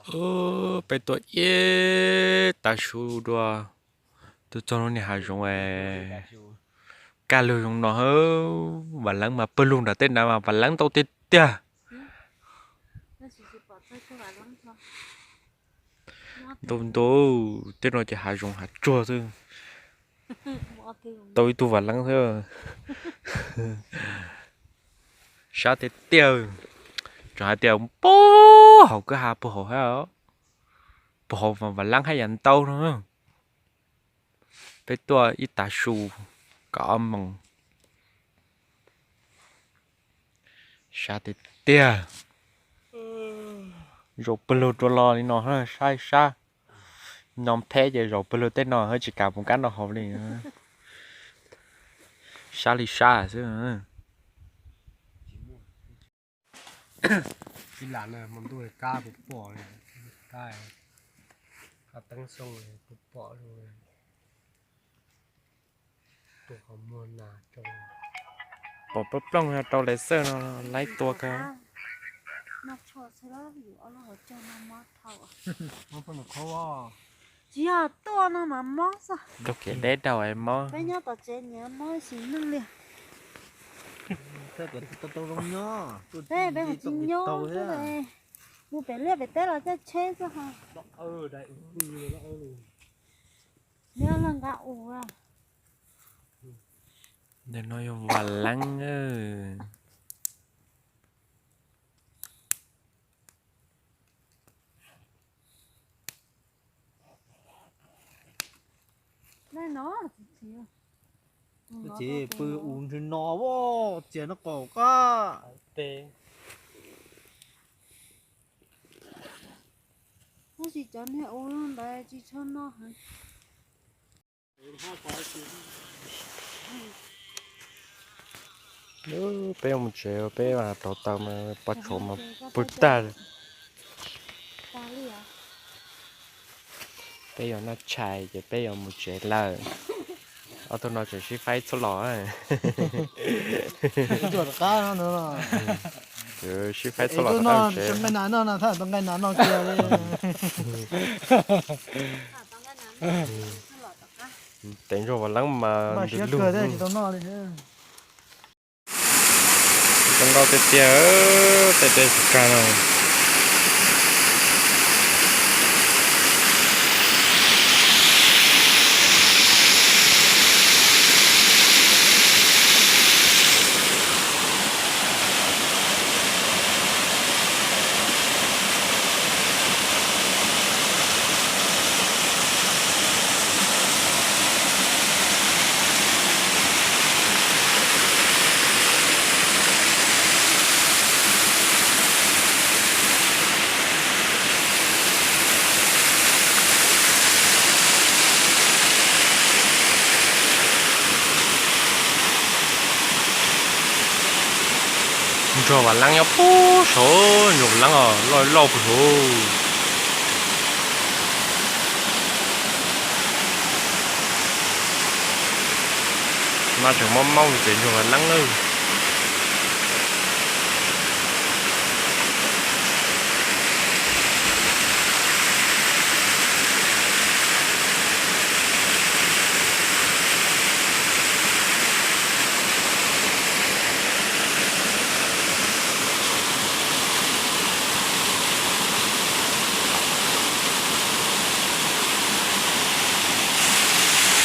Peb tuaj ib tav su dua, tuaj txog lub niag hav zoov kaj lug zoo no, Vam Leeb mas pawg lug nram tej na mas Vam Leeb ntau tiag tiag. Ntau ntau, tej no ces hav zoov hav tsuag xwb. Tau ib tug Vam Leeb xwb. Sab tiag tiag. Tseem hais tias puag hauv kwj ha puag hauv hab, puag hauv Vam Leeb haj yam ntau no. Peb tuaj ib tav su kaum ob moos. Sab tiag tiag. Zaum pawg lug rua los li no, sab sab. No theb ces zaum pawg lug tej no hab tsis kam mus kab no hauv li. Sab li sab xwb. Ib lam no hmo ntuj kab kuv pom li, kab, kab teeb xoo kuv pom li. Tus qhov muag nas rau. Pom plooj plooj no rau laser no laib tua kawg. Tsis yog tuaj no mas mob xwb. Tug kev deb daug es mob. Peb nyob tom tsev nyiam mob sim neej li. Peb, peb tsis nyob, mus pem liaj pem teb los caij tsheb xwb ho. Nyob los nqa ua. Ntawm no yog Vam Leeb. Txiv pw u ntsw no, txias no qaum qab. Tab sis cov niag u ntawd tsis tshua no heev. Peb yuav mus tsev, peb rauv taws mas pov tshuav mas pw tag. Peb yuav noj tshais ces peb yuav mus tsev lawm. Ob tug no tseem sib faib txhob los. Sib faib txhob los tsev. Nqaij nas no, thaj tau nqaij nas no kiag li. Tes ntsuag Vam Leeb mas ntws lug. Zoo nkauj tiag tiag, tej teb tsis kag no. Ntsuag Vam Leeb nyob puag saud, ntsuag Vam Leeb os, loj loj puag saud. No tseem mob mob ces ntsuag Vam Leeb na.